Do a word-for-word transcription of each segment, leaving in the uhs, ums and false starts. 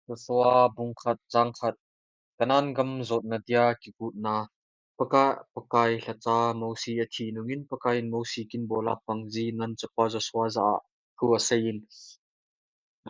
Joshua bung khat chang khat. Kanan gam jotna dia kigotna. Paka-, Pakai lhacha Mosi athi nungin Pakaiyin Mosi kinbola pangji Nun chapa Joshua jah a thu aseiyin,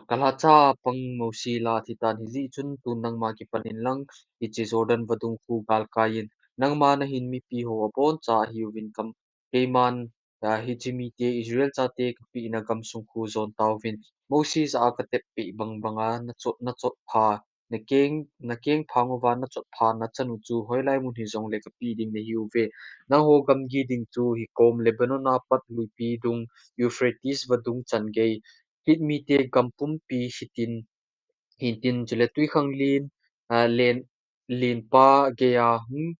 Ka lhacha pang Mosi la athi tan, hijeh chun tun nangma kipan inlang, hiche Jordan vadung khu galkai in, nangma nahin mipi ho aboncha ahiuvin kam, keiman, ah, hiche mite Israel chate kapehna gamsung khu jon tauvin. Mosi jah a katep peh bang banga nachot, nachot pha, nakeng, nakeng phang uva nachot pha nachanu chu hoilai mun hijongle kapeh ding nahiuve. Nangho gamgi ding chu hikom Lebanon a pat luipi dung, Euphrates vadung chan gei, Hit mite gam pumpi hitin, hitin chule twikhanglen, ah, len, lenpa geiya hung,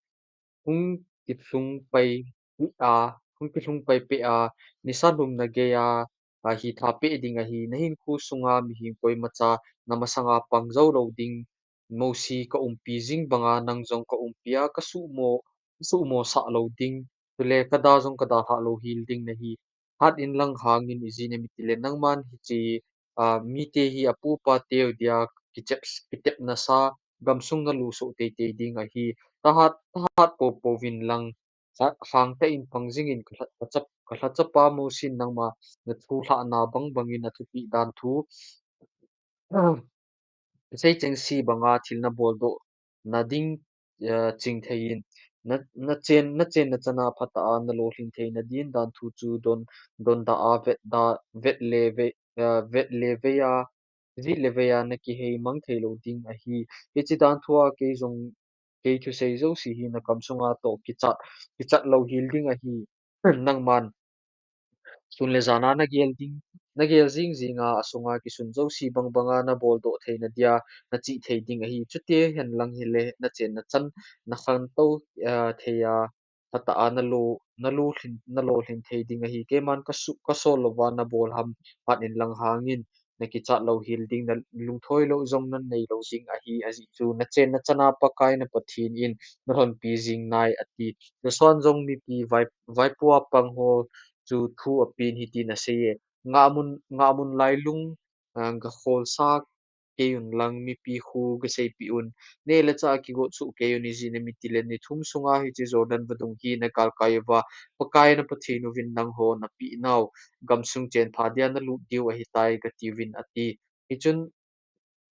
hung kilhung pai peh a, hung kilhung pai peh a, nisan lhumna geiya, ah, hitha peh ding ahi. Nahinkho sunga mihem koimacha namasanga pang jou lou ding. Mosi kaumpi jing banga nang jong kaumpi a kasuhmo, kasuhmo sah lou ding. Chule kada jong kadalhah lou hel ding nahi. Hat inlang hangin ijeh inem itile nangman hiche, ah, mite hi apu apa teu dia kitep, kitepna sa gamsung naluh soh teitei ding ahi. Tahat, tahat poupou vin lang, ha-, hangtah in pang jingin ka lha-, ka chap-, ka lhachapa Mosin nangma nathu lhahna bang bangin athupeh dan thu Kisei chengse banga thil nabol doh nading, eh, chingthei in, na, nachen, nachenna chana phatah a nalolhin theina din dan thu chu don, donda a vet da, vet le ve, eh, vet le vei a, jih le vei a nakihei mang thei lou ding ahi. Hiche dan thu a kei jong, kei thusei jouse hi nagamsunga toh kichat, kichat lou hel ding ahi. Nangman sun le jan a nagel ding, nagel jing jing a, asunga kisun jouse bang banga nabol doh theina dia nachih thei ding ahi. Chuti hen lang hile nachenna chan nakhantou, ah, thei a, phatah a nalo, nalo lhin, nalolhin thei ding ahi. Keiman kasu-, kasol louva nabol ham, hat inlang hangin nakichat lou hel ding, nalungthoi lou jong nanei lou ding ahi, ajeh chu nachenna chana Pakai na Pathen in nalhonpi jing nai ati. Josuan jong mipi vai, vaipo a pang ho chu thu apen hitin aseiye. Ngahmun, ngahmun lailung, ah, gakholsa kei un lang mipi khu gaseipeh un. Neh le chah a kigot soh kei un, ijeh inem itile ni thum sunga hiche Jordan vadung hi nagalkai uva, Pakai na Pathen uvin nangho napeh nau gamsung chenpha dia nalut diu ahitai katiuvin ati. Hichun,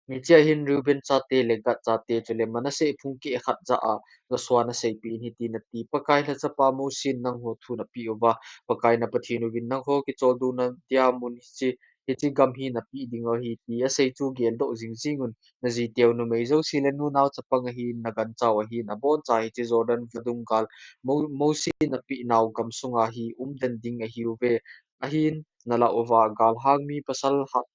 hichea hin Reuben chate le Gad chate chule Manasseh phung keh khat jah a Josuan aseipeh in hitin ati, Pakai lhachapa Mosin nangho thu napeh uva, Pakai na Pathen uvin nangho kicholdo na dia mun hiche, hiche gam hi napeh ding ahi ti asei chu geldoh jing jing un. Najiteu numei jouse le nunao chapang ahin, naganchau ahin, aboncha hiche Jordan vadung gal Mo-, Mosin apeh nau gamsunga hi umden ding ahiuve. Ahin, nalah uva galhang mi pasal hat,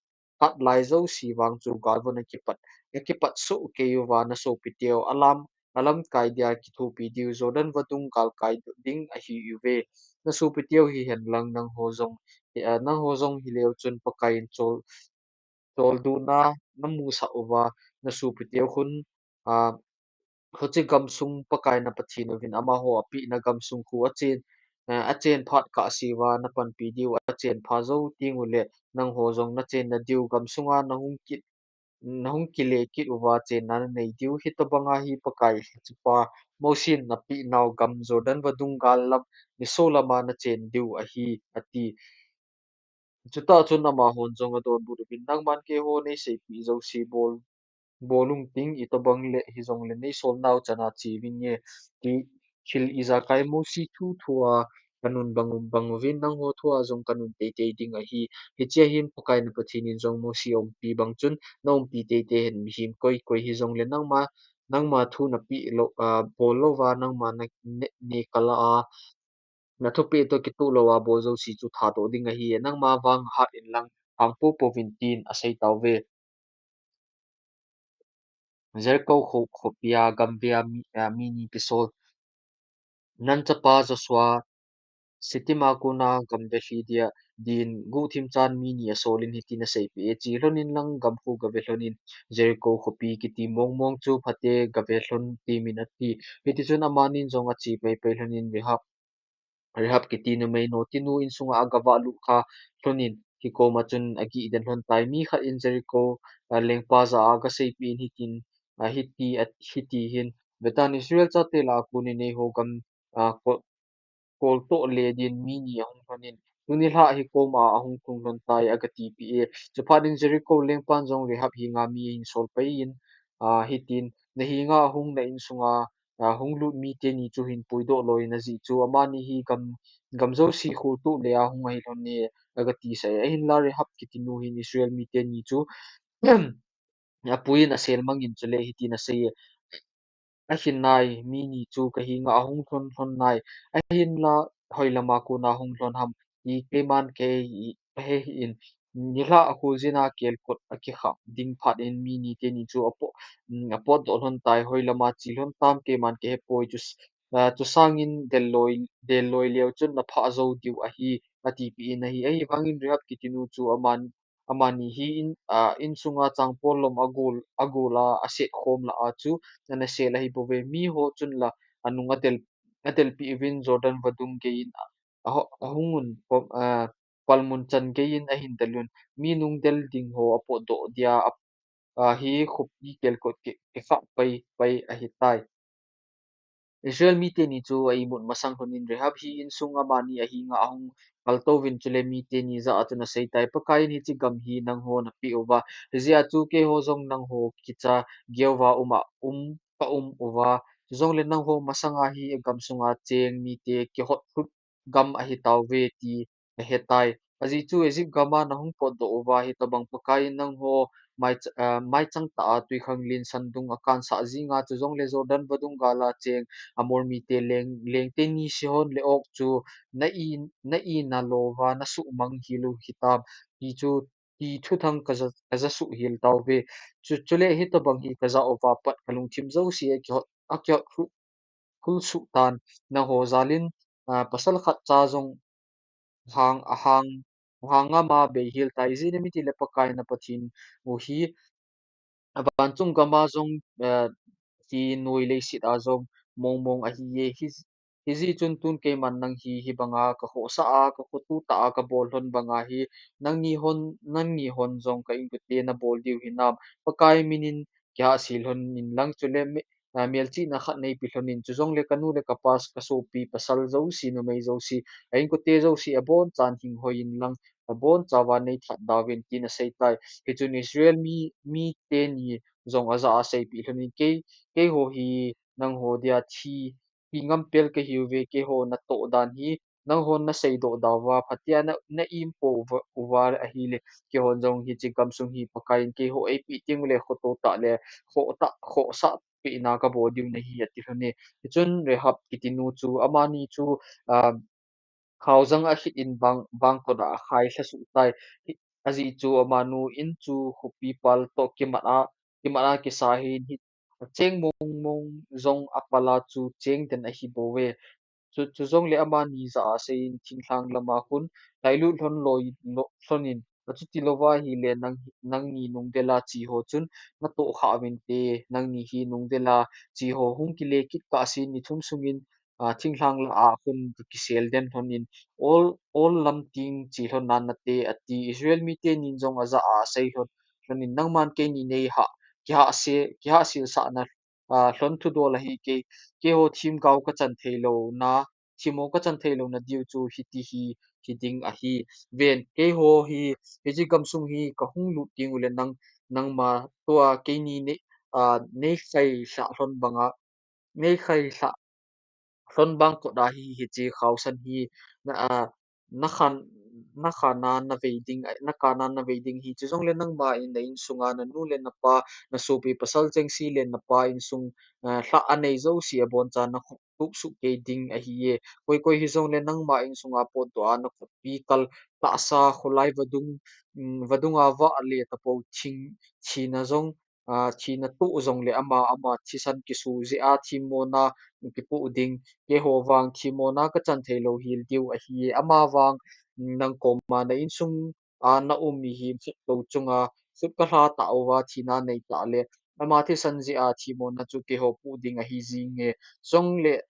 hat lai jouse vang chu galvon akipat, akipat soh kei uva nasopiteu alam, alamkai dia kithopi diu Jordan vadung galkai ding ahiuve. Nasopiteu hihen lang nangho jong, eh, nangho jong hileu chun Pakai in chol, choldona namusah uva nasopiteu khun, ah, Hiche gamsung Pakai na Pathen uvin amaho apehna gamsung khu achen, eh, achen phat kahseuva napanpi diu, achen pha jou tengule nangho jong nachenna diu gamsunga nahung kit, nahung kile kit uva chenna nanei diu, hitobanga hi Pakai lhachapa Mosin apeh nau gam Jordan vadung gal lam, nisolama nachen diu ahi, ati. Chutah chun amahon jong adonbut uvin, nangman keiho neiseipeh jouse bol, bol ung ting, itobang le hijongle neisol nau chana che uvin nge, ti thil ijakai Mosi thu thua kanun bang, bang uvin, nangho thua jong kanun teitei ding ahi. Hichea hin Pakai na Pathen in jong Mosi aumpi bang chun naumpi teitei hen, mihem koi koi hijongle nangma, nangma thu napeh lou, ah, bol louva, nangma na, ne, ne kala a, nathupeh toh kitoh louva bol jouse chu thadoh ding ahi. Nangma vang hat inlang hang poupou vin tin asei tauve. Jericho kho, khopia gamvea mi, ah, mi ni kisol. Nun chapa Joshua, Shittim a kona gamve lhi dia din guhthim chan mi ni asolin hitin aseipeh e, Che lhonin lang gam khu gave lhonin, Jericho khopi kiti mong mong chu phate gave lhon temin ati. Hitichun amanin jong ache pai pai lhonin Rahab, Rahab kiti numei notinu insunga agavah lut kha lhonin, kikoma chun agih den lhon tai. Mi khat in Jericho, ah, lengpa jah a gaseipeh in hitin, ah, hiti, ah, hiti hin, vetan Israel chate lah a kon in eiho gam, ah, ko-, koltoh le din mi ni ahung lhon in, tuni lhah hi koma ahung tung lhon tai agatipeh e. Chuphat in Jericho lengpan jong Rahab henga mi ahin sol pai in, ah, hitin, nahenga ahung na insunga, ah, hung lut mite ni chu hin puidoh loi in ajeh chu amani hi gam, gam jouse kholtoh le ahung ahi lhon e agatisah e. Ahinla Rahab kiti nu hin Israel mite ni chu apui in asel mang in chule hitin asei e. Ahin nai, mi ni chu kahenga ahung lhon lhon nai. Ahinla hoilama kona hung lhon ham ti keiman kahe, kahe hih in, nilhah akholjin a kelkot akikhah ding phat in mi nite ni chu apo-, um, apotdoh lhon tai. Hoilama che lhon tam keiman kahe poi chu s-, ah, chu sangin del loi, del loi leu chun naphah jou diu ahi, atipeh in ahi. Ahivangin Rahab kiti nu chu aman, amani hi in, ah, insunga changpol lom agol, agol a, aset khom lah a chu ana sel ahi bouve. Miho chun la anung adel, adelpeh uvin Jordan vadung gei in, ah, aho-, ahung un, pom-, ah, palmun chan gei in ahin del un. Mi nung del ding ho apotdoh dia, ah, hi khopi kelkot ki, kikhah pai, pai ahitai. Israel mite ni chu a imut masang lhon in Rahab hi insung amani ahenga ahung kaltou vin chule mite ni jah a chun asei tai, Pakaiyin hiche gam hi nangho napeh uva, hijeh a chu keiho jong nangho kicha geuva um a, um, ka um uva. Chujongle nangho masanga hi gamsunga cheng mite kihot lhut gam ahi tauve ti ahetai. Ajeh chu Egypt gama nahung potdoh uva, hitobang Pakaiyin nangho mai ch-, ah, maichang tah a twikhanglen sandung akansah jinga, chujongle Jordan vadung gala cheng Amor mite leng, lengte ni Sihon le Og chu na i, na ina louva nasuhmang hel u hitam, ti chu, ti thuthang kaja, kaja suh hel tauve. Chu, chule hitobang hi kajah uva pat kalungthim jouse akihot, akihot lhu-, lhulsuh tan, nangho jalin, ah, pasal khat cha jong hang, ahang, ahang ngama bei hel tai. Ijeh inem itile Pakaiyin a Pathen u hi, avanchung gama jong, eh, hi noi leiset a jong mongmong ahiye. Hi, hijeh chun tun keiman nang hi, hibanga kakhohsah a, kakhoto tah a kabol lhon banga hi, nangni hon, nangni hon jong ka inkote nabol diu hinam? Pakai minin kihahsel lhon inlang chule me-, ah, melchihna khat neipe lhon in, chujongle kanu le kapa, kasopi pasal jouse, numei jouse, a inkote jouse abonchan hinghoi inlang, abonchauva neithat dauvin, tin asei tai. Hichun Israel mi, mite ni jong ajah a aseipeh lhon in, kei, keiho hi nangho dia thi, thi ngam pel kahiuve, keiho natoh dan hi nanghon naseidoh dauva, phatea na, na impou va, uva ahile, keihon jong hiche gamsung hi Pakaiyin keiho eipeh teng ule khoto tah le, khoh tah, khohsah pehna kabol diu nahi, ati lhon e. Hichun Rahab kiti nu chu amani chu, ah, khaojang akhit in bang, bangkot a akhai lhasuh tai. Hi, ajeh chu amanu in chu khopi pal toh kimat a, kimat a kisa ahin, hi, acheng mongmong jong apal a chu cheng den ahi bouve. Chu, chujongle amani jah a asei in, thinglhang lama khun lhailut lhon loi, lo, lhon in, achuti louva ahile nang, nangni nungdel a che ho chun natoh khah uvinte, nangni hi nungdel a che ho hung kile kit kahsen ni thum sungin, ah, thinglhang lah a khun kakisel den lhon in, ol, ol lam teng che lhon nan nate, ati. Israel mite nin jong ajah a asei lhon, lhon in, nangman keini neihah, kihahse, kihahsel sahna, ah, lhon thudol ahi, kei, keiho themgao kachan theilouna, themmo kachan theilouna diu chu hiti hi, hiding ahi. Ven, keiho hi, hiche gamsung hi kahung lut teng ule nang, nangma tua keini nei, ah, neikhailhah lhon banga, neikhailhah lhon bangkot a hi, hiche khaosan hi, na, ah, nakhan, nakhan a navei ding, nakhan a navei ding hi, chujongle nangma in na insunga nanu le napa, nasopi pasal chengse le napa insung, ah, lhah anei jouse abonchan nakhoh tup suh kei ding ahiye. Koi koi hijongle nangma insunga potdoh a nakhutpi kal tahsa kholai vadung, um, vadunga vah le tapou thing, thina jong, ah, thina toh jongle ama, ama thisan kisu jeh a themmona kipoh ding. Keiho vang themmona kachan theilou hel diu ahiye. Ama vang, um, nang koma na insung a na um mihem khat tou chunga khut kalha tauva thina nei tah le, ama thisan jeh a themmona chu keiho poh ding ahi jinge. Jongle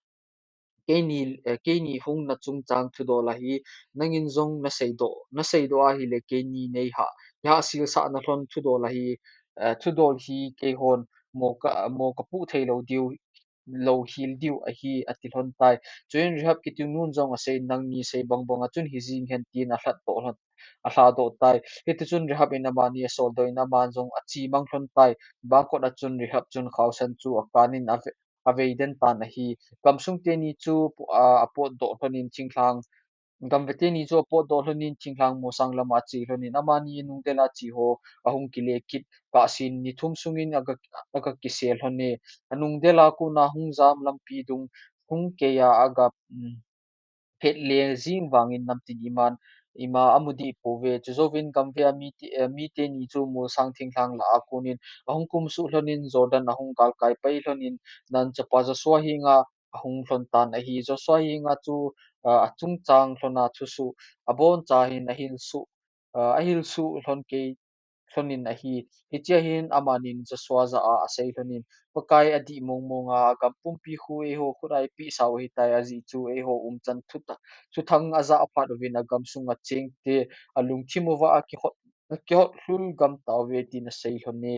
keini, eh, keini hungna chungchang thudol ahi, nangin jong naseidoh, naseidoh ahile keini neihah, kihahselsahna lhon thudol ahi, eh, thudol hi keihon mo ka, mo kapuh thei lou diu, lou hel diu ahi, ati lhon tai. Chuin Rahab kiti nun jong asei, nangni sei bangbang a chun hijing hen, tin alhatdoh lhon, alhadoh tai. Hitichun Rahab in amani asoldoh in aman jong achemang lhon tai. Bangkot a chun Rahab chun khaosan chu akanin ave, avei den tan ahi. Gamsung teni chu pu-, a, apotdoh lhonin thinglhang, gamvet teni chu apotdoh lhonin thinglhang mosang lama ache lhonin amani nungdel a che ho ahung kile kit. Kahsen ni thum sungin aga, aga kisel lhone. Anungdel a kona hung jam lampi dung hung keiya aga, um, phet le jing vangin namtin iman, ima amudih pouve. Chujouvin gamvei a mite, eh, miteni chu molsang thinglhang lah a konin ahung kumsuh lhonin Jordan ahung galkai pai lhonin Nun chapa Joshua henga ahung lhon tan ahi. Joshua henga chu, ah, achungchang lhona thusuh aboncha hin ahilsuh, ah, ahilsuh lhon kei lhonin ahi. Hichea hin amanin Joshua jah a asei lhonin, Pakai adih mongmonga agam pumpi khu eiho khut a eipehsau ahitai, ajeh chu eiho umchan thuta, thuthang ajah phat uvin agamsunga chengte alungthim uva akihot, akihot lhul gam tauve, tin asei lhone.